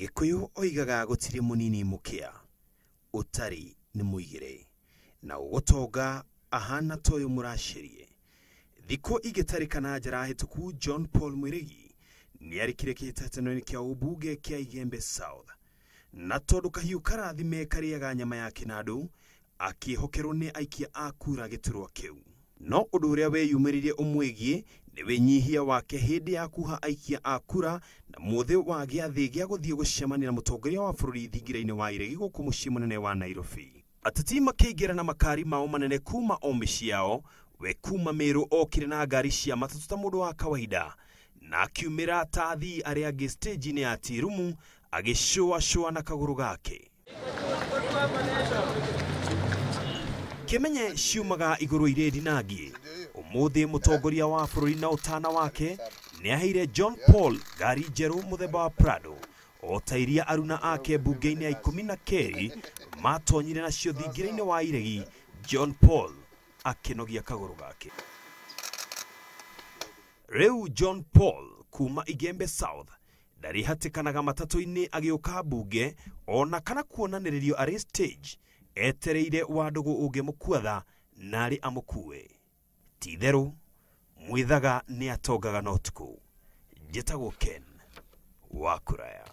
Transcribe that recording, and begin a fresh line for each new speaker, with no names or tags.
Gĩkũyũ oigaga gũtirĩ mũnini mũkĩa ũtarĩ nĩ mũigĩre na ũgũtonga ahana ta ũyũ mũracĩrie. Thikũ igĩtarĩ kana njara hĩtũku, John Paul Mwirigi nĩarĩkire kĩhĩtahĩtano-inĩ kĩa ũmbunge kĩa Igembe South, na tondũ kahiũ karathime karĩaga nyama ya kĩnandũ, akĩhokerwo nĩ aikia a kura gĩturwa kĩu. No ũndũ ũrĩa weyumĩririe ũmwĩgiĩ nĩ wĩnyihia wake hĩndĩ ya kuha aikia a kura na mũthĩ wa gĩathĩ gĩa gũthiĩ gũcemania na mũtongoria wa bũrũri thingira-inĩ wa iregi gũkũ mũciĩ mũnene wa Nairobi. Ateti makĩingĩra na makari mao manene kuma o mĩciĩ yao, we kuma Meru okire na ngari cia matatũ ta mũndũ wa kawaida na akiumĩra ta athii arĩa angĩ stage-inĩ ya Tirumu agĩcũacũa na kagũrũ gake. Kĩmenye ciumaga igũrũ irĩ ndinangi. Ũmũthĩ mũtongoria wa bũrũri na ũtana wake nĩ aheire John Paul ngari njerũ mũthemba wa Prado o ta iria aruna ake mbunge-inĩ ya 12 matonyire nacio thingira-inĩ wa iregi. John Paul akĩnogia kagũrũ gake. Rĩu John Paul kuma Igembe South ndarĩ hatĩkanaga matatũ-inĩ agĩũka mbunge ona kana kuonanĩrĩrio arĩ stage etereire Wandũgũ ũngĩmũkuatha narĩ amũkue. Ti itherũ mwithaga nĩ atongaga na ũtukũ. Njĩtagwo Ken wa Kũraya.